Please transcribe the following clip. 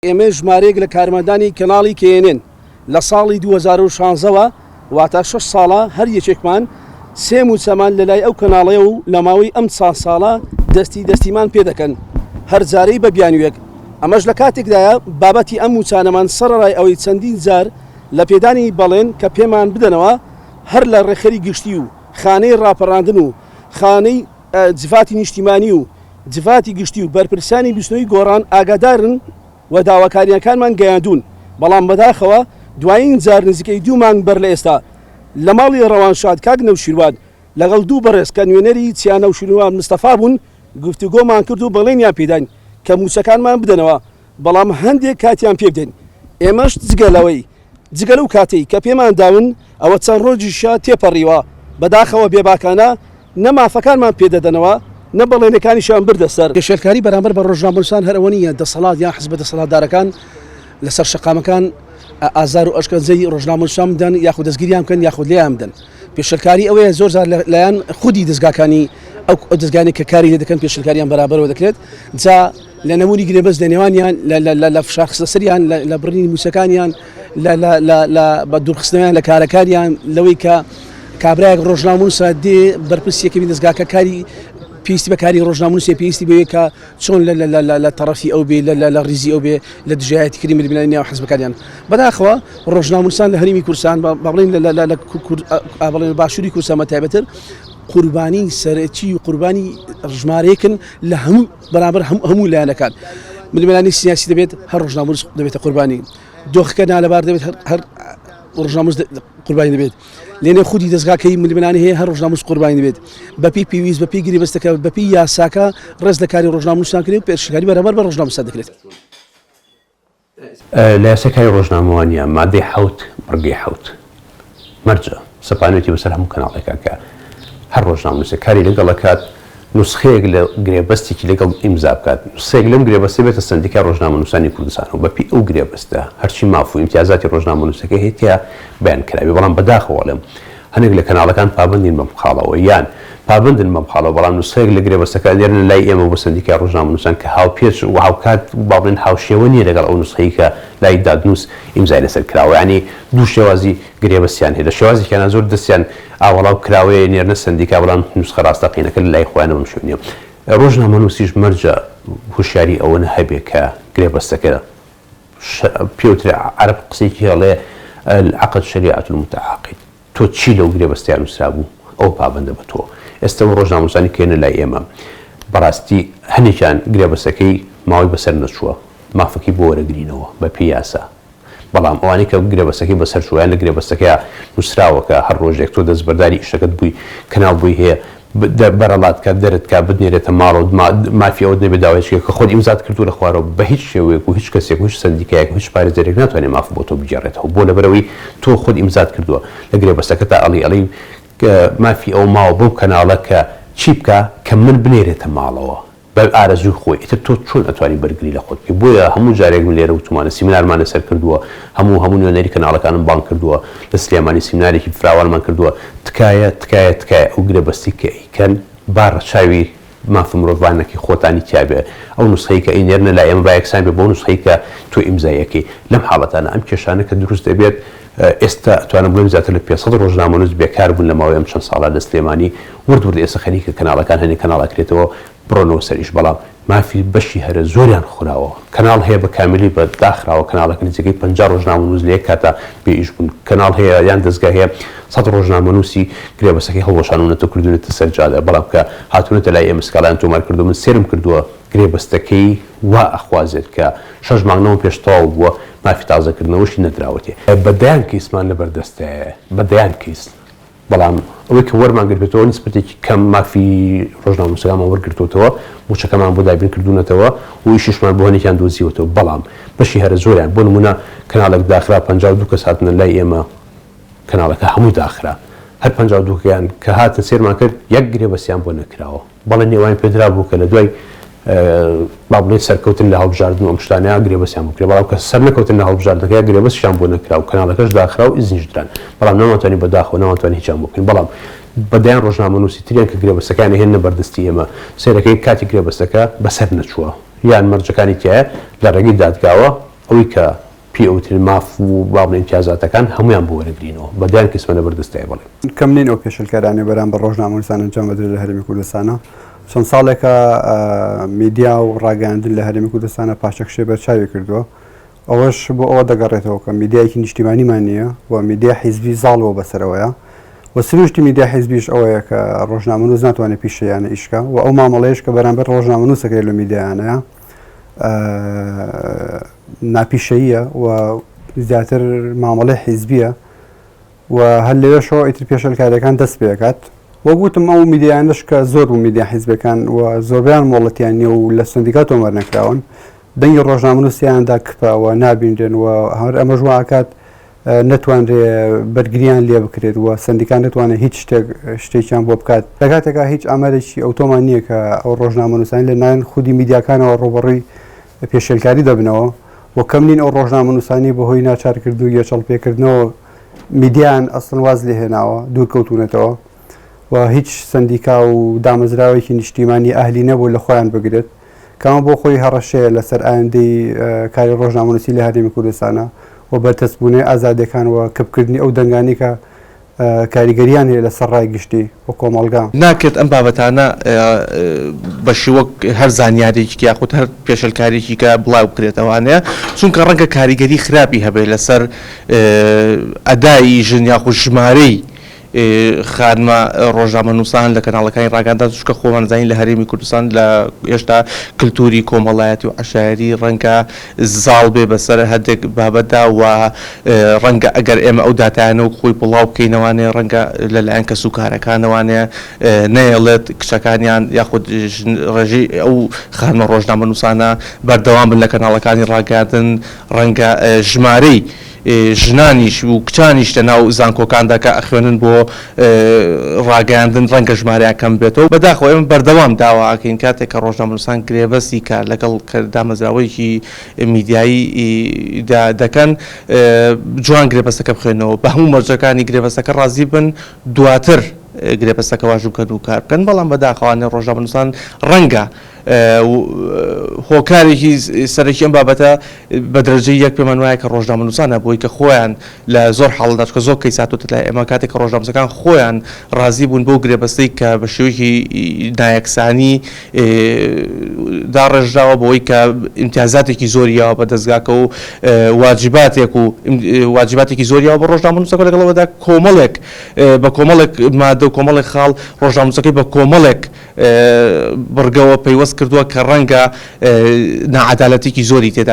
ئێمەی ژمارەیەک لە کارمەندانی کەناڵی کەیەنێن لە ساڵی 2016 وە واتە شەش ساڵە هەر یەکێکمان سێ مووچەمان لەلای ئەو کەناڵەیە و لە ماوەی ئەم چا ساڵە دەستی دەستیمان پێ دەکەن هەر جارەی بە بیانوویەک ئەمەش لە کاتێکدایە بابەتی ئەم مووچانەمان سەرەڕای ئەوەی چەندین جار لە پێدانی بەڵێن کە پێمان بدەنەوە هەر لە ڕێکخەری گشتی و خانەی ڕاپەڕاندن و خانەی جڤاتی نیشتیمانی و جڤاتی گشتی و بەرپرسانی بزوتنەوەی گۆڕان ئاگادارن و داواکارییەکانمان گەیاندوون، بەڵام بەداخەوە دوایین جار نزیکەی دوو مانگ بەر لە ئێستا لە ماڵی ڕەوانشاد کاک نەوشیروان لەگەڵ دوو بەڕێز کە نوێنەری چیا نەوشیروان مستەفا بوون گفتوگۆمان کرد و بەڵێنیان پێداین کە مووچەکانمان بدەنەوە بەڵام هەندێک کاتیان پێبدەین ئێمەش جگە لەوەی جگە لەو کاتەی کە پێمان داون ئەوە چەند ڕۆژیشە تێپەڕیوە، بەداخەوە بێباکانە نە مافەکانمان پێدەدەنەوە نە بەڵێنەکانیشیان بردە سەر. پێشێلکاری بەرامبەر بە ڕۆژنامەنووسان هەر ئەوە نییە دەسەڵات یان حزبە دەسەڵاتدارەکان لەسەر شەقامەکان ئازار و ئەشکەنجەی ڕۆژنامەنووسان بدەن یاخود دەستگیریان بکەن یاخود لێیان بدەن. پێشێلکاری ئەوەیە زۆر جار لەلایەن خودی دەزگاکانی ئەو دەزگانەی کە کاری لێ دەکەن پێشێلکاریان بەرامبەرەوە دەکرێت جا لە نەبوونی گرێبەست لە نێوانیان لە فشار خستە سەریان لە بڕینی مووچەکانیان لە بە دوورخستنەوەیان لە کارەکانیان لەوەی کە کابرایەک ڕۆژنامەنووسە دێ بەرپرسی یەکەمی دەزگاکە کاری پێویستی بە کاری ڕۆژنامەنووسێ پێویستی بەوەیە کە چۆن لە تەڕەفی ئەو بێ لە ڕیزی ئەو بێ لە دژایەتیکردنی ململانێی نێوان حزبەکانیان بەداخەوە ڕۆژنامەنووسان لە هەرێمی کوردستان با بڵێین لە بڵێن باشووری کوردستان بە تایبەتر قوربانی سەرەکی و قوربانی ژمارەیەکن لە هەموو بەرامبەر هەموو لایەنەکان ململانێی سیاسی دەبێت هەر ڕۆژنامەنووس دەبێتە قوربانی دۆخەکە نالەبار دەبێت هەر ڕۆژنامەنووس قوربانی دەبێت لێنێ خودی دەستگاکەی ململانێ هەیە هەر ڕۆژنامەنووس قوربانی دەبێت بەپی پێویست بەپی گریبەستەکە بەپی یاساکە ڕێز لە کاری ڕۆژنامەنووسان کرێت و پێشکاری بەرامبەر بە ڕۆژنامەنووسان دەکرێت. لە یاسای کاری ڕۆژنامەوانییە مادەی حەوت بڕگەی حەوت مەرجە سەپانوێتی بەسەر هەموو کەناڵێکا کە هەر ڕۆژنامەنووسێک کاری لەگەڵ ئەکات نوسخەیەک لە گرێبەستێکی لەگەڵ ئیمزا بکات نوسخەیەک لەم گرێبەستە بێتە سەندیکای ڕۆژنامەنووسانی کوردستان و بەپێی ئەو گرێبەستە هەرچی ماف و ئیمتیازاتی ڕۆژنامەنووسەکە هەیە تیا بەیان کرابێ بەڵام بەداخەوە ئەڵێم هەنێک لە کەناڵەکان پابەند نین بەم خاڵەوە یان پابەندن بەم خاڵەوە بەڵام نوسخەیەک لە گرێبەستەکە ئەنێرنە لای ئێمە بۆ سەندیکای ڕۆژنامەنووسان کە هاوپێچ و هاوکات با بڵێین هاوشێوە نییە لەگەڵ ئەو نوسخەی کە لای دادنووس ئیمزای لەسەر کراوە یانی دوو شێوازی گرێبەستیان هەیە لە شێوازێکیانا زۆر دەستیان ئاوەڵا و کراوەیە ئەنێرنە سەندیکا بەڵام نوسخە ڕاستەقینەکە لە لای خۆیانە بەم شێوە نییە ڕۆژنامەنووسیش مەرجە هوشیاری ئەوەنە هەبێ کە گرێبەستەکە پێوترێ عەرەب قسەیەکی هەیە ئەڵێ، العقد شریعە المتعاقد، تۆ چی لەو گرێبەستەیا نووسرابوو ئەوە پابەندە بە تۆ. ئێستا ئەو ڕۆژنامەنووسانەی کە یەنە لای ئێمە بەڕاستی هەنێکیان گرێبەستەکەی ماوەی بەسەر نەچووە مافەکەی بۆ وەرەگرینەوە بە پێی یاسا بەڵام ئەوانەی کە گرێبەستەکەی بەسەر چووە یان لە گرێبەستەکەیا نووسراوە کە هەر ڕۆژێک تۆ دەستبەرداری ئیشەکەت بووی کەناڵ بۆی هەیە بەرەڵات کا دەرت کا بتنێرێتە ماڵەوە مافی ئەوەت نەبێ داوای هیچ کە خۆت ئیمزات کردووە لە خوارەوە بە هیچ شێوەیەک و هیچ کەسێک و هیچ سەندیکایەک و هیچ پارێزەرێک ناتوانێ ماف بۆ تۆ بگێڕێتەوە بۆ لەبەرئەوەی تۆ خۆت ئیمزات کردووە لە گرێبەستەکەتا ئەڵێی ئەڵێی مافی ئەوە ماوە بەو کەناڵە کە چی بکا کە من بنێرێتە ماڵەوە. بە ئارەزووی خۆی ئیتر تۆ چۆن ئەتوانی بەرگری لە خۆت بکەی بۆیە هەموو جارێک من لێرە وتومانە سیمینارمان لەسەر کردووە هەموو هەموو نوێنەری کەناڵەکانم بانگ کردووە لە سلێمانی سیمینارێکی فراوانمان کردووە تکایە تکایە تکایە ئەو گرێبەستی کە ئەیکەن با ڕەچاوی مافە مرۆڤانەکەی خۆتانی تیابێ ئەو نوسخەی کە ئەینێرنە لای ئێمە با یەکسان بێ بەو نوسخەی کە تۆ ئیمزای ئەکەی لەم حاڵەتانە ئەم کێشانە کە دروست دەبێت ئێستا ئەتوانم بڵێم زیاتر لە 500 ڕۆژنامەنووس بێکار بوون لە ماوەی ئەم چەند ساڵە لە سلێمانی ورد ورد ئێستا خەریکە کەناڵەکان هەنێ کەناڵ ئەکرێتەوە بڕۆنەوە سەر ئیش بەڵام مافی بەشی هەرە زۆریان خوراوە کەناڵ هەیە بە کاملی بە داخراوە کەناڵەکە نزیکەی 50 ڕۆژنامەنووس لە یەک کاتا بێ ئیش بوون کەناڵ هەیە یان دەزگا هەیە 100 ڕۆژنامەنووسی گرێبەستەکەی هەڵوەشانونەتەوە کردوونەتە سەر جادە بەڵام کە هاتوونەتە لای ئێمە سکاڵایان تۆمار کردووە من سێرم کردووە گرێبەستەکەی وا ئەخوازێت کە شەش مانگ لەمەو پێش تەواو بووە مافی تازەکردنەوەشی نەدراوەتێ. بە دەیان کەیسمان لەبەر دەستایە بە دەیان کەیس بەڵام ئەوەی کە وەرمان گرتبێتەوە نیسبەتێکی کەم مافی ڕۆژنامەنووسەکانمان وەرگرتووەتەوە، مووچەکەمان بۆ دابین کردوونەتەوە و ئیشیشمان بۆ هەنێکیان دۆزیوەتەوە، بەڵام بەشی هەرە زۆریان بۆ نموونە کەناڵێک داخرا 52 کەس هاتنە لای ئێمە کەناڵەکە هەمووی داخرا هەر 52 کەیان کە هاتن سەیرمان کرد یەک گرێبەستیان بۆ نەکراوە. بەڵێنی ئەوەیان پێدرابوو کە لە دوای با بڵێین سەرکەوتن لە هەڵبژاردن و ئەم شتانە گرێبەستیان بۆ بکرێت، بەڵام کە سەرنەکەوتن لە هەڵبژاردنەکە گرێبەستیشیان بۆ نەکرا و کەناڵەکەش داخرا و ئیزنیش دران، بەڵام نەمانتوانی بەداخەوە نەمانتوانی هیچیان بۆ بکەین، بەڵام بە دەیان ڕۆژنامەنووسی تریان کە گرێبەستەکەیان ئەهێننە بەردەستی ئێمە سەیرەکەین کاتی گرێبەستەکە بەسەر نەچووە یان مەرجەکانی تیایە لە ڕێگەی دادگاوە. ئەوەی کە پێی ئەوترێت ماف و با بڵێین ئیمتیازاتەکان هەموویان بۆ وەرەگرینەوە بە دەیان کەسمان لەبەر دەستایە بەڵێ. کەم نین ئەو پێشێلکارانەی بەرامبەر ڕۆژنامەنووسان ئەنجام ئەدرێت لە هەرێمی کوردستانا. چەند ساڵێکە میدیا و ڕاگەیاندن لە هەرێمی کوردستانا پاشەکشێ بەرچاوی کردووە. ئەوەش بۆ ئەوە دەگەڕێتەوە کە میدیایەکی نیشتیمانیمان نییە و میدیای حیزبی زاڵ بووە بەسەرەوەیا و سروشتی میدیای حیزبیش ئەوەیە کە ڕۆژنامەنووس ناتوانێت پیشەیانە ئیش بکا و ئەو مامەڵەیەش کە بەرامبەر ڕۆژنامەنووس ئەکرێت لەو میدیایانەیا ناپیشەییە و زیاتر مامەڵەی حیزبیە و هەر لەوێشەوە ئیتر پێشێلکاریەکان دەست پێکات. وەک وتم ئەو میدیایانەش کە زۆر بوو میدیا حیزبەکان و زۆربەیان مۆڵەتیان نییە و لە سەندیکا تۆمار نەکراون دەنگی ڕۆژنامەنووس تیایاندا کپە و نابینرێن و هەر ئەمەش وا ئەکات نەتوانرێ بەرگریان لێ بکرێت و سەندیکا نەتوانێت هیچ شتێک شتێکیان بۆ بکات لە کاتێکا هیچ ئامارێکی ئەوتۆمان نییە کە ئەو ڕۆژنامەنووسانی لە لایەن خودی میدیاکانەوە ڕووبەڕووی پێشێلکاری دەبنەوە و کەم نین ئەو ڕۆژنامەنووسانی بەهۆی ناچارکردن و گێچەڵ پێکردنەوە میدیایان ئەسڵەن واز لێ هێناوە دوور کەوتوونەتەوە و هیچ سەندیکا و دامەزراوەیەکی نیشتیمانی ئەهلی نەبوو لە خۆیان بگرێت کە ئەمە بۆ خۆی هەڕەشەیە لەسەر ئایندەی کاری ڕۆژنامەنووسی لە هەرێمی کوردستانە و بەرتەسکبوونەوەی ئازادییەکان و کپکردنی ئەو دەنگانەی کە کاریگەرییان هەیە لەسەر ڕای گشتی و کۆمەڵگا. ناکرێت ئەم بابەتانە بە شێوەک هەر زانیاریی یاخود هەر پێشێلکاریی کە بڵاو بکرێتەوانەیە، چونکە ڕەنگە کاریگەری خراپی هەبێت لەسەر ئەدای ژن یاخود ژمارەی خانمە ڕۆژنامەنووسان لە کەناڵەکانی ڕاگەیاندن، چونکە خۆمان دەزانین لە هەرێمی کوردستان لە هێشتا کلتوری کۆمەڵایەتی و عەشایەری ڕەنگە زاڵ بێ بەسەر هەندێک بابەتدا و ڕەنگە ئەگەر ئێمە ئەو داتایانە وەک خۆی بڵاو بکەینەوانێ ڕەنگە لەلایەن کەسوکارەکانەوانێ نەیەڵێت کچەکانیان یاخود ڕێژەی ئەو خانمە ڕۆژنامەنووسانە بەردەوام بن لە کەناڵەکانی ڕاگەیاندن ڕەنگە ژمارەی ژنانیش و کچانیش لە ناو زانکۆکاندا کە ئەخوێنن بۆ ڕاگەیاندن ڕەنگە ژمارەیان کەم بێتەوە. بەداخەوە ئێمە بەردەوام داوا ئەکەین کاتێک کە ڕۆژنامەنووسان گرێبەستی کار لەگەڵ دامەزراوەیەکی میدیایی دا دەکەن جوان گرێبەستەکە بخوێننەوە بە هەموو مەرجەکانی گرێبەستەکە ڕازی بن دواتر گرێبەستەکە واژوو بکەن و کار بکەن بەڵام بەداخەوانێ ڕۆژنامەنووسان ڕەنگە هۆکارێکی سەرەکی ئەم بابەتە بە دەرەجەی یەک پێمان وایە کە ڕۆژنامەنووسانە بۆی کە خۆیان لە زۆر حاڵەتدا چونکە زۆر کەیس هاتۆتە لای ئێمە کاتێک کە ڕۆژنامەنووسەکان خۆیان ڕازی بوون بەو گرێبەستەی کە بە شێوەیەکی نایەکسانی داڕێژراوە بەوەی کە ئیمتیازاتێکی زۆری یاوە بە دەزگاکە و واجباتێک و واجباتێکی زۆری یاوە بە ڕۆژنامەنووسەکە لەگەڵ ئەوەدا کۆمەڵێک بە کۆمەڵێک مادە و کۆمەڵێک خاڵ ڕۆژنامەنووسەکەی بە کۆمەڵێک بڕگەوە پەیوەست کردووە کە ڕەنگە ناعەدالەتێکی زۆری تێدا.